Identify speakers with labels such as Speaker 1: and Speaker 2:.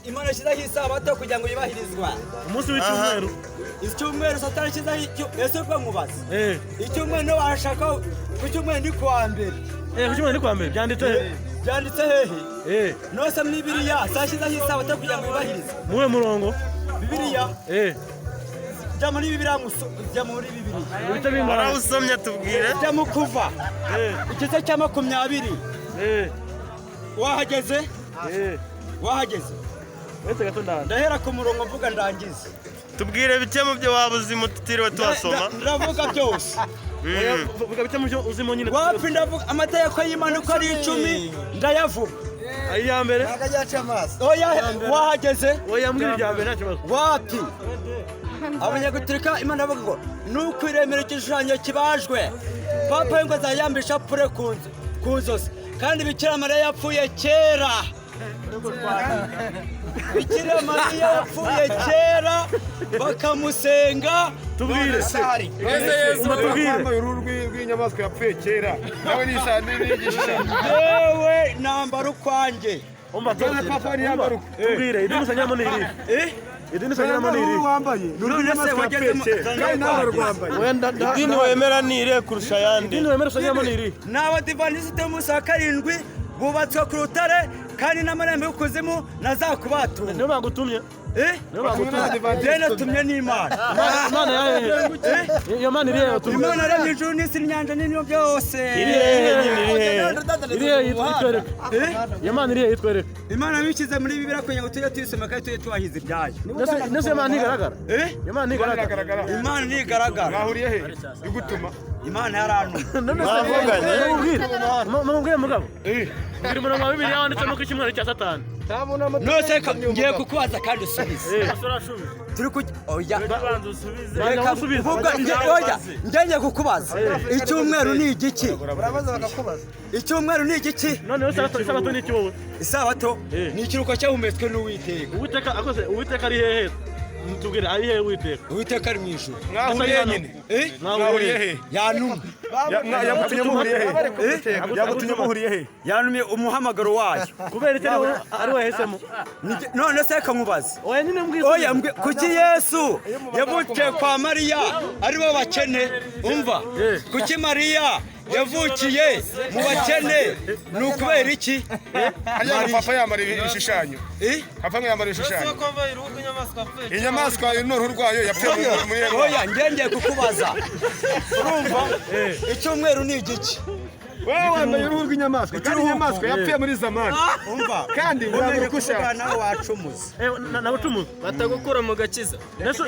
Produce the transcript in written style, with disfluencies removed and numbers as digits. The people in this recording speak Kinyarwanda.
Speaker 1: Imana yashyizeho isabato kugira ngo yubahirizwa.
Speaker 2: Umunsi w'icyumweru.
Speaker 1: Icyumweru Satani yashyizeho icyo. Ese ubwo nkubaza,
Speaker 2: Eh.
Speaker 1: icyumweru niyo washaka, ku cyumweru ni kuwa mbere.
Speaker 2: Eh, ku cyumweru ni kuwa mbere, byanditse he?
Speaker 1: Byanditse hehe?
Speaker 2: Eh.
Speaker 1: Nose muri Bibiliya yashyizeho isabato kugira ngo yubahirizwe.
Speaker 2: Muwe murongo.
Speaker 1: Bibiliya.
Speaker 2: Eh.
Speaker 1: Jya muri Bibiliya, jya muri Bibiliya.
Speaker 2: Ibice bingahe?
Speaker 3: Warawusomye, tubwire.
Speaker 1: Jya mu Kuva,
Speaker 2: Eh.
Speaker 1: igice cya 20.
Speaker 2: Eh.
Speaker 1: Wahageze?
Speaker 2: Eh.
Speaker 1: Wahageze?
Speaker 2: Uretse gato, ndaza.
Speaker 1: Ndahera ku murongo mvuga ndangize.
Speaker 3: Tubwire bike mu byo waba uzimo tutiriwe tuhasoma.
Speaker 1: Ndavuga byose.
Speaker 2: Oya, vuga bike mu byo uzimo nyine.
Speaker 1: Wapi, ndavuga amategeko y'Imana uko ari 10, ndayavuga.
Speaker 2: Iya mbere.
Speaker 1: Oya, wahageze?
Speaker 2: Oya, mbwira irya mbere, nta kibazo.
Speaker 1: Wapi, abanyagatolika, Imana avuga ngo nukwiremera igishushanyo kibajwe, papa ngo azayamba ishapure ku nzozi, kandi Bikira Mariya yapfuye kera. Bikira Mariya yapfuye kera bakamusenga.
Speaker 2: Tubwire. Umva, tubwire.
Speaker 4: Wambaye uruhu rw'inyamaswa yapfuye kera, nawe n'igishushanyo.
Speaker 1: Yewe, nambara ukwanjye.
Speaker 2: Umva.
Speaker 4: None papa ntiyambara uko.
Speaker 2: Tubwire, idini usengeramo ni irihe?
Speaker 1: Eh?
Speaker 2: Idini usengeramo ni irihe?
Speaker 4: Wambaye ni uruhu
Speaker 1: None se
Speaker 4: rw'inyamaswa
Speaker 1: wageze
Speaker 4: yapfuye kera, kandi nawe warwambaye.
Speaker 2: Oya,
Speaker 3: Idini wemera ni irihe kurusha ayandi?
Speaker 2: Idini wemera usengeramo ni irihe?
Speaker 1: Ni Abadivantisite b'umunsi wa karindwi, bubatswe ku rutare, kandi n'amarembo y'ukuzimu ntazakubatura.
Speaker 2: Niyo bagutumye?
Speaker 1: Eh?
Speaker 2: Niyo bagutumye?
Speaker 1: Njye natumye n'Imana.
Speaker 2: Imana yahehe? Iyo Mana iri hehe watumye?
Speaker 1: Imana yaremye ijuru n'isi n'inyanja n'ibintu byose.
Speaker 3: Iri hehe nyine, iri hehe?
Speaker 2: Iri hehe yitwereke?
Speaker 1: Eh?
Speaker 2: Iyo Mana iri hehe yitwereke?
Speaker 1: Imana bishyize muri Bibiliya kugira ngo tujye tuyisoma kandi tujye tubahiza ibyayo.
Speaker 2: Ndetse iyo Mana ntigaragara?
Speaker 1: Eh?
Speaker 2: Iyo Mana ntigaragara?
Speaker 1: Imana ntigaragara.
Speaker 4: Mwahuriye he igutuma?
Speaker 1: Imana yarantumye.
Speaker 2: None se
Speaker 3: Mwavuganye?
Speaker 2: mubwire, mubwire mugabo.
Speaker 4: Eh.
Speaker 2: Mbwira umurongo wa Bibiliya wanditsemo ko icyumweru cya Satani.
Speaker 1: Nose ngiye kukubaza kandi usubize.
Speaker 2: Eh.
Speaker 1: Turi ku oya.
Speaker 2: Banza
Speaker 1: Reka
Speaker 2: usubize.
Speaker 1: vuga oya, njye ngiye kukubaza, icyumweru ni igiki? Icyumweru ni igiki?
Speaker 2: Noneho isabato ni iki wowe?
Speaker 1: Isabato
Speaker 2: Eh.
Speaker 1: ni ikiruhuko cyahumetswe n'Uwiteka.
Speaker 2: Uwiteka akoze, Uwiteka ari hehe? Tubwire, ari hehe Uwiteka?
Speaker 1: Uwiteka ari mu ijuru.
Speaker 4: Mwahuriye nyine?
Speaker 1: Eh?
Speaker 4: Mwahuriye he?
Speaker 1: Yantumye.
Speaker 4: Yagutumye muhuriye he? Yagutumye muhuriye he?
Speaker 1: Yantumye umuhamagaro wayo.
Speaker 2: Kubera iki ari we yahisemo?
Speaker 1: None se reka nkubaze.
Speaker 2: Oya nyine, mbwira.
Speaker 1: Oya, kuki Yesu yavukiye kwa Mariya ari bo bakene? Umva, kuki Mariya yavukiye mu bakene? Ni ukubera iki?
Speaker 4: Hariya ngo papa yambara ibishushanyo.
Speaker 1: Eh?
Speaker 4: Papa ngo yambara ibishushanyo, inyamaswa n'uruhu rwayo yapfuye muri
Speaker 1: Oya, njye ngiye kukubaza, urumva, icyumweru ni igiki?
Speaker 4: Wowe wambaye uruhu rw'inyamaswa, kandi inyamaswa yapfuye muri zamani.
Speaker 1: Umva.
Speaker 4: Kandi
Speaker 1: umenye
Speaker 4: wambara uko
Speaker 1: kuvuga
Speaker 4: ushaka.
Speaker 1: nawe wacumuza.
Speaker 2: Eh, nabucumuza.
Speaker 5: Batagukura mu gakiza.
Speaker 2: Ndetse